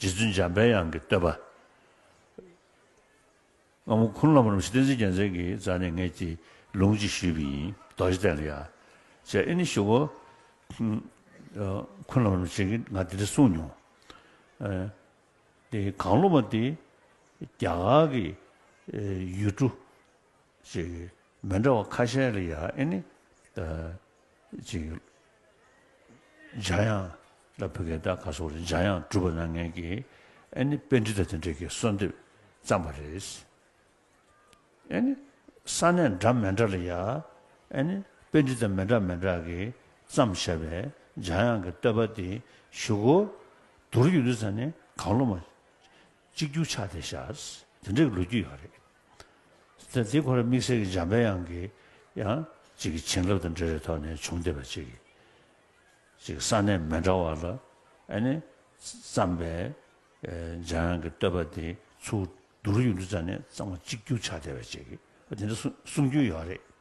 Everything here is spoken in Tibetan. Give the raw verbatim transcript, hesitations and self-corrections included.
རྗེ་བཙུན་འཇམ་པའི་དབྱངས་ཀྱི་བསྟོད་པ། སྔ་མོ་ཁུངས་ལུང་པ་རིན་པོ་ཆེ་བསྟན་འཛིན་རྒྱལ་མཚན་གྱི་རྩ་ནས་ངས་ཀྱི་ལུང་གཅིག་ཞུས་པ་ཡིན། རྡོ་རྗེ་གདན་ལ་ཡ། ཅེས་ཨེ་ནི་ཞུ་གོ་ཁུངས་ལུང་པ་རིན་པོ་ཆེ་གིས་ང་དེ་འདྲ་གསུངས་མྱོང་། དེ་གང་ལུང་པ་དེ་རྒྱ་གར་གྱི་ཡུལ་གྲུ་ཅིག་མི་འདྲ་བ་ཁ་ཤས་ལ་ཡ་ཨེ་ནི་ཅིག་འཇམ་དབྱངས་ལ་བོད་སྐད་ད་ག་སོགས་རེད། འཇམ་དབྱངས་གྲུབ་པ་ན་ངེད་ཀྱིས་ཨེ་ནི་པཎྜི་ཏ་དེ་འདྲས་ཀྱི་གསོལ་འདེབས་བརྩམས་པ་རེད། ཨེ་ནི་ས་གནས་འདྲ་མི་འདྲ་ལ་ཡ་ཨེ་ནི་པཎྜི་ཏ་མི་འདྲ་མི་འདྲ་གིས་བརྩམས་བཞག་པའི་འཇམ་དབྱངས་ཀྱི་བསྟོད་པ་དེ་ཞུ་གོ་བསྡུར་ཡོང་དུས་ཙ་ནས་གང་ལུང་པ་གཅིག་གྱུར་ཆགས་བསྡད་ཤག་དེ་འདྲའི་ལོ་རྒྱུས་ཡོད་རེད། དེ་དེ་ཁོ་རང་དམིགས་བསལ་གྱི་འཇམ་པའི་དབྱངས་ཀྱི་ཡང་ཅིག་གི་བྱིན་རླབས་དང་འབྲེལ་བའི་ཐོག་ནས་བྱུང་བསྡད་པ་ཅིག་གི་ཅིག་ས་གནས་མི་འདྲ་བ་ལ་ཨ་ནི་བརྩམས་པའི་འཇམ་དབྱངས་ཀྱི་བསྟོད་པ་དེ་ཚུར་བསྡུར་ཡོང་དུས་ཙ་ནས་གཙང་མ་གཅིག་གྱུར་ཆགས་བསྡད་པ་ཅིག་གི་དེ་འདྲ་གསུང་གསུང་རྒྱུ་ཡོད་རེད།